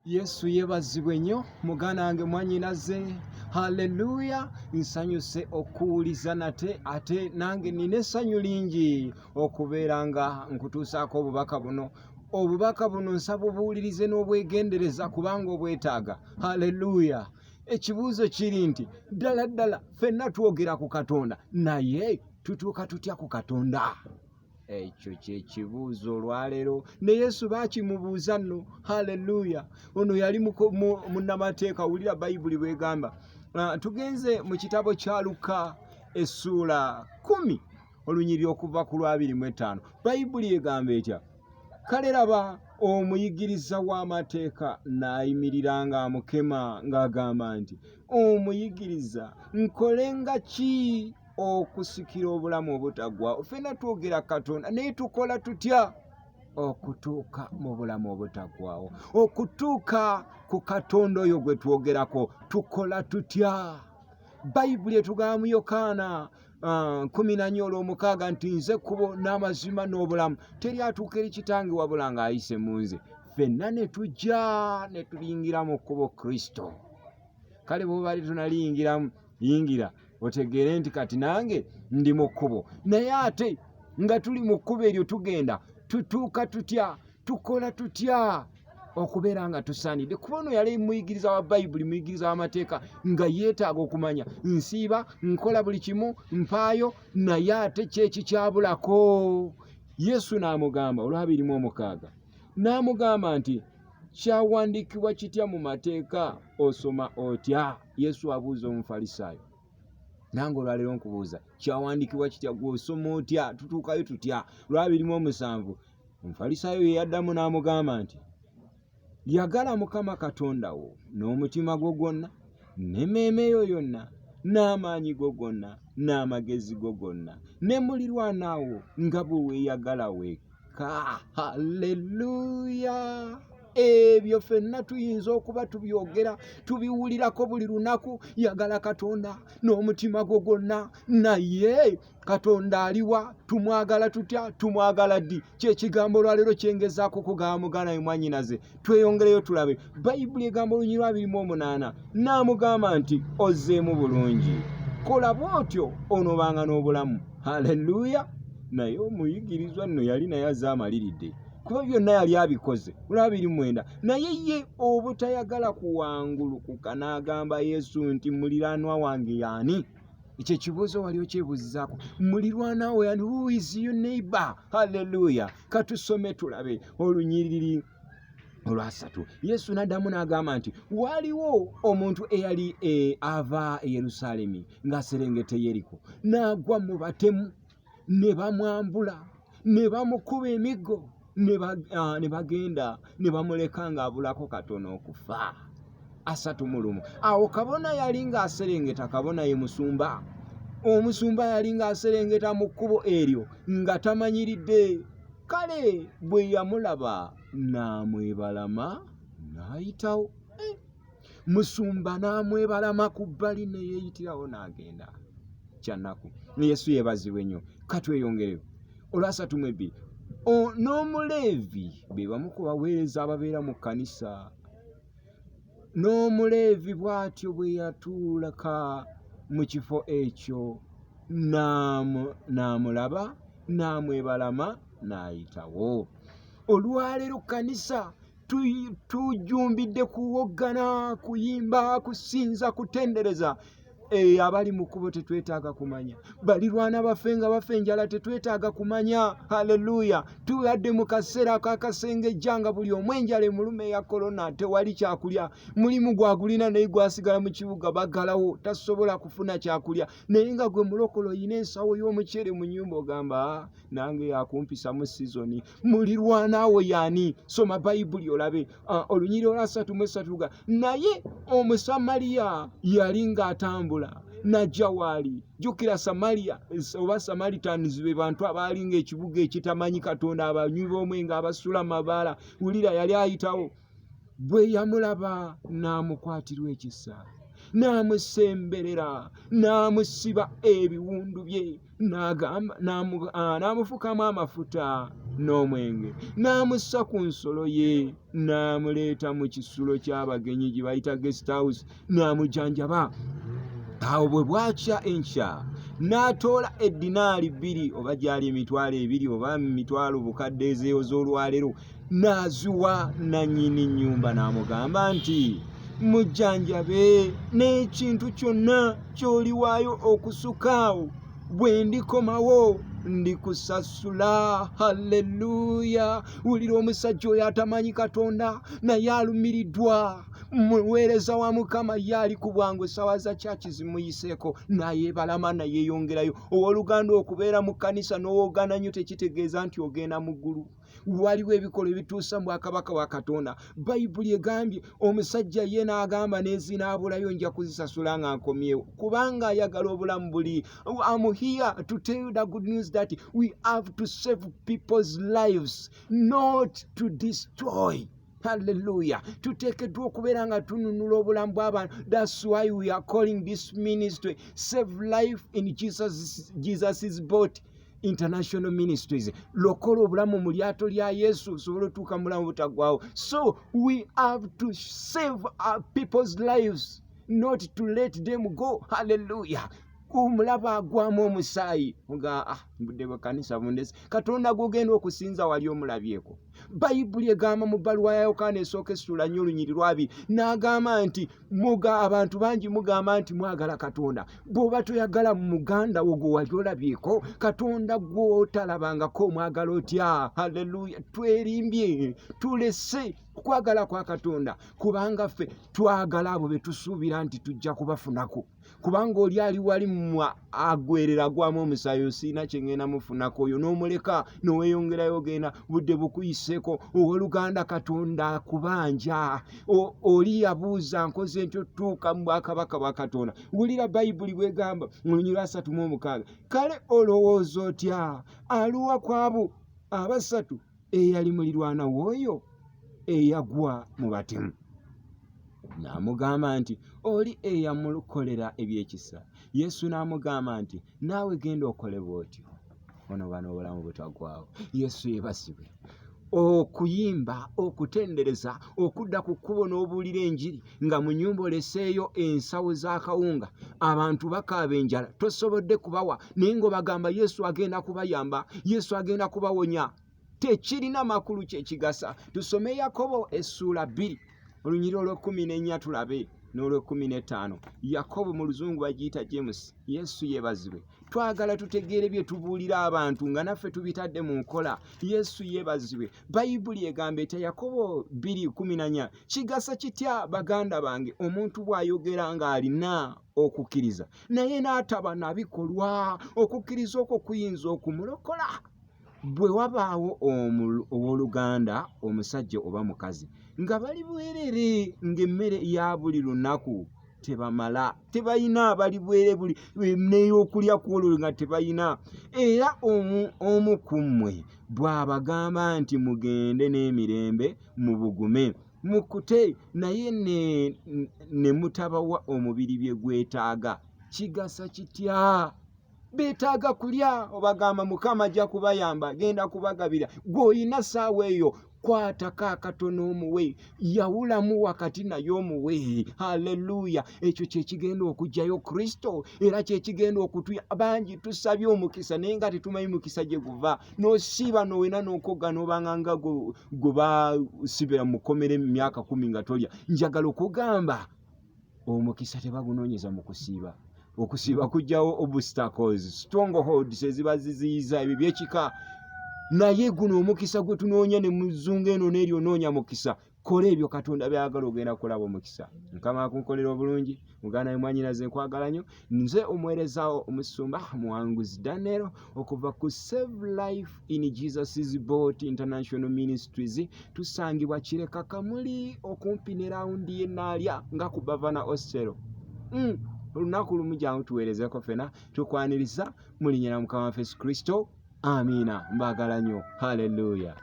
Yesu yebazibwe nnyo muganda wange mwanyinaze, haleluya! Nsanyuse okuwuliza nate, ate nange nina essanyu lingi okubeera nga nkutuusaako obubaka buno. Obubaka buno nsaba obuwulirize n'obwegendereza kubanga obwetaaga. Haleluya! Ekibuuzo kiri nti ddala ddala ffenna twogera ku Katonda, naye tutuuka tutya ku Katonda? Ekyo kye kibuuzo olwaleero ne Yesu baakimubuuza nno. Haleluya! Ono yali munnamateeka. Wulira Bayibuli bw'egamba. Tugenze mu kitabo kya Luka essuula 10 olunyiriri okuva ku lwabiri mu etaano. Bayibuli egamba etya? Kale laba omuyigiriza w'amateeka n'ayimirira ng'amukema ng'agamba nti, Omuyigiriza, nkolenga ki okusikira obulamu obutaggwaawo? Ffenna twogera Katonda, naye tukola tutya okutuuka mu bulamu obutaggwaawo? Okutuuka ku Katonda oyo gwe twogerako tukola tutya? Bayibuli etugamba mu Yokaana 14 olw'omukaga nti nze kkubo n'amazima n'obulamu, teri atuuka eri Kitange wabula ng'ayise mu nze. Ffenna ne tujja ne tuliyingira mu kkubo Kristo. Kale bw'oba tonaliyingiramu, yingira otegeere nti kati nange ndi mu kkubo. Naye ate nga tuli mu kkubo eryo tugenda, tutuuka tutya? Tukola tutya okubeera nga tusaanidde? Kuba ono yali muyigiriza wa Bayibuli, muyigiriza w'amateeka, nga yeetaaga okumanya nsiiba, nkola buli kimu, mpaayo, naye ate ki ekikyabulako? Yesu n'amugamba olwabiri mu omukaaga, n'amugamba nti, kyawandiikibwa kitya mu mateeka? Osoma otya? Yesu abuuza Omufalisaayo. Nange olwaleero nkubuuza, kyawandiikibwa kitya? Gwe osoma otya? Tutuukayo tutya? Lwabiri mu omusanvu, Omufalisaayo ye yaddamu n'amugamba nti, yagala Mukama Katonda wo n'omutima gwo gwonna, n'emmeeme yo yonna, n'amaanyi go gonna, n'amagezi go gonna, ne mulirwanaawo nga bwe weeyagala wekka. Haleluya! Ebyo ffenna tuyinza okuba tubyogera, tubiwulirako buli lunaku, yagala Katonda n'omutima gwo gwonna, naye Katonda aliwa? Tumwagala tutya? Tumwagala ddi? Kyekigambo olwaleero kyengezaako okugamba muganda we mwannyinaze. Tweyongereyo tulabe. Bayibuli egamba olunyiriri 28, n'amugamba nti ozzeemu bulungi, kola bw'otyo onoobanga n'obulamu. Haleluya! Naye omuyigirizwa nno yali naye azze amaliridde, kuba byonna yali abikoze. Olwabiri mwenda, naye ye obutayagala kuwangulukuka n'agamba Yesu nti, muliraanwa wange yaani? Ekyo ekibuuzo wali okyebuuzizaako? Mulirwana we yani? Who is your neighbor? Haleluya! Katusome tulabe olunyiriri olwasatu. Yesu n'addamu n'agamba nti, waaliwo omuntu eyali ava e Yerusaalemi ng'aserengeta e Yeriko, n'agwa mu batemu, ne bamwambula, ne bamukuba emiggo, ne bagenda ne bamuleka ng'abulako katono okufa. 31, awo kabona yali ng'aserengeta, kabona ye musumba, omusumba yali ng'aserengeta mu kkubo eryo nga tamanyiridde, kale bwe yamulaba n'amwebalama n'ayitawo. Musumba n'amwebalama ku bbali ne yeeyitirawo n'agenda. Kyannaku. Yesu yeebazibwe nnyo. Katweyongereyo olwasatu mu ebbiri. N'omuleevi, be bamu ku baweereza ababeera mu kkanisa, n'omuleevi bw'atyo bwe yatuulaka mu kifo ekyo, n'amulaba n'amwebalama n'ayitawo. Olwaleero kkanisa tujumbidde kuwoggana, kuyimba, kusinza, kutendereza. Abali mu kkubo tetwetaaga kumanya, balirwana baffe nga bafa enjala tetwetaaga kumanya. Haleluya! Tubadde mu kaseera akakasengejja nga buli omu enjala emuluma eya korona, tewali kyakulya, mulimu gwagulina naye gwasigala mu kibuga baggalawo, tasobola kufuna kyakulya, naye nga gwe mulokole oyina ensawo y'omuceere mu nnyumba, ogamba, nange yakumpisamu sizoni. Mulirwanaawo yaani? Soma Bayibuli olabe. Olunyiriri olwasatu mu esatu ga, naye Omusamaliya yali ng'atambula najja waali. Jjukira Samaliya oba Samaritans be bantu abaali ng'ekibuga ekitamanyi Katonda, abanywi b'omwenge, abasula mabaala. Wulira, yali ayitawo, bwe yamulaba n'amukwatirwa ekisa, n'amusemberera, n'amusiba ebiwundu bye, n'amufukamu amafuta. n'omwenge, n'amussa ku nsolo ye, n'amuleeta mu kisulo ky'abagenyi gye bayita guest house, n'amujjanjaba. Awo bwe bwakya enkya, n'atoola eddinaali bbiri, oba gyali 2000 oba emitwalo bukadde ez'olwaleero, n'aziwa nannyini nnyumba, n'amugamba nti, Mujjanjabe, n'ekintu kyonna ky'oliwaayo okusukka awo, bwe ndikomawo ndikusasula. Halleluya! Wulira omusajja oyo atamanyi Katonda naye alumiriddwa, muweereza wa Mukama, ye ali ku bwangu, essaawa za kyaki zimuyiseeko, nayeebalama nayeeyongerayo. Owooluganda, okubeera mu kkanisa n'owoogana nnyo tekitegeeza nti ogenda mu ggulu. Waliwo ebikolwa ebituusa mu bwakabaka bwa Katonda. Bayibuli egambye omusajja ye n'agamba, n'ezinaabulayo nja kuzisasula nga nkomyewo, kubanga ayagala obulamu buli. I'm here to tell you the good news that we have to save people's lives, not to destroy. Halleluya! Tuteekeddwa okubeera nga tununula obulamu bw'abantu. That's why we are calling this ministry Save Life in Jesus's Boat International Ministries. Lokola obulamu mu lyato lya Yesu osobole otuuka mu bulamu butaggwawo. So we have to save our people's lives, not to let them go. Halleluya! Omulaba agwamu omusaayi nga, ah, mbudde bwe kanisa bundesi. Katonda gwogenda okusinza wali omulabyeko? Bayibuli egamba mu bbaluwa ya Yokaana esooka essuula nnyo olunyiri lwabiri, n'agamba nti, muga abantu bangi mugamba nti mwagala Katonda, bw'oba toyagala muganda wo gwe wali olabyeko, Katonda gw'otalabangako omwagala otya? Halleluya! Twerimbye, tulese okwagala kwa Katonda, kubanga ffe twagala abo be tusuubira nti tujja kubafunako, kubanga oli ali wali mwa agwerera agwamu omusaayi, osiina kyengenda mufunako oyo, n'omuleka n'oweyongerayo ogenda, budde bukuyiseeko. Owooluganda, Katonda akubanja. Oli yabuuza, nkoze ntyo tuuka mu bwakabaka bwa Katonda? Wulira Bayibuli bwegamba mu lunyiriri lwa 36: Kale olowooza otya? Aluwa ku abo abasatu eyali mulirwana w'oyo eyagwa mu batemu? N'amugamba nti, oli eyamukolera ebyekisa. Yesu n'amugamba nti, naawe genda okole bw'otyo. Ono bano obulamu butaggwaawo. Yesu yeebazibwe. Okuyimba, okutendereza, okudda ku kkubo n'obuulira enjiri nga mu nnyumba oleseeyo ensawo z'akawunga, abantu bakaaba enjala, tosobodde kubawa, naye ng'obagamba Yesu agenda kubayamba, Yesu agenda kubawonya, tekirina makulu kyekigasa. Tusome Yakobo essuula 2 olunyiriri olw'e14 tulabe n'olw'e15. Yakobo mu Luzungu bagiyita James. Yesu yeebazibwe. Twagala tutegeere bye tubuulira abantu nga naffe tubitadde mu nkola. Yesu yeebazibwe. Bayibuli egamba etya? Yakobo 2:14: Kigasa kitya, baganda bange, omuntu bw'ayogera ng'alina okukkiriza naye n'ataba na bikolwa? Okukkiriza okwo kuyinza okumulokola? Bwe wabaawo owooluganda omusajja oba mukazi nga bali bwerere, ng'emmere ya buli lunaku tebamala, tebalina, bali bwere buli n'eyokulya ku olwo nga tebalina, era omu ku mmwe bw'abagamba nti, mugende n'emirembe, mubugume, mukute, naye ne mutabawa omubiri bye gwetaaga, kigasa kitya? Beetaaga kulya, obagamba Mukama ajja kubayamba, genda kubagabira. Gw'olina saawa eyo, kwatako akatono omuwe, yawulamu wakati naye omuwe. Halleluya! Ekyo kyekigenda okugyayo Kristo, era kyekigenda okutuya. Bangi tusabye omukisa naye nga tetumanyi mukisa gye guva. N'osiiba nowena n'okogga n'obanga nga gwe basibira mu kkomera emyaka 10 nga tolya. Njagala okugamba, omukisa tebagunoonyeza mu kusiiba. Okusiiba kujjawo obstacles, strongholds eziba ziziyiza ebyo byekika, naye guno omukisa gwe tunoonya ne muzungu eno n'eri, onoonya mukisa. Kola ebyo Katonda byagala, ogenda kulaba omukisa. Mukama akunkolera obulungi. Muganda we, mwanyinaze, nkwagala nnyo. Nze omuweerezaawo omusumba Muwanguzi Daniel okuva ku Save Life in Jesus's Boat International Ministries. Tusangibwa Kireka Kamuli, okumpi ne rawundi y'e nga ku Bavana Osero. Olunaku lumu jangu tuweerezeko ffena, tukwaniriza mu linnya lya Mukama waffe Yesu Kristo. Amiina. Mbaagala nnyo. Halleluya.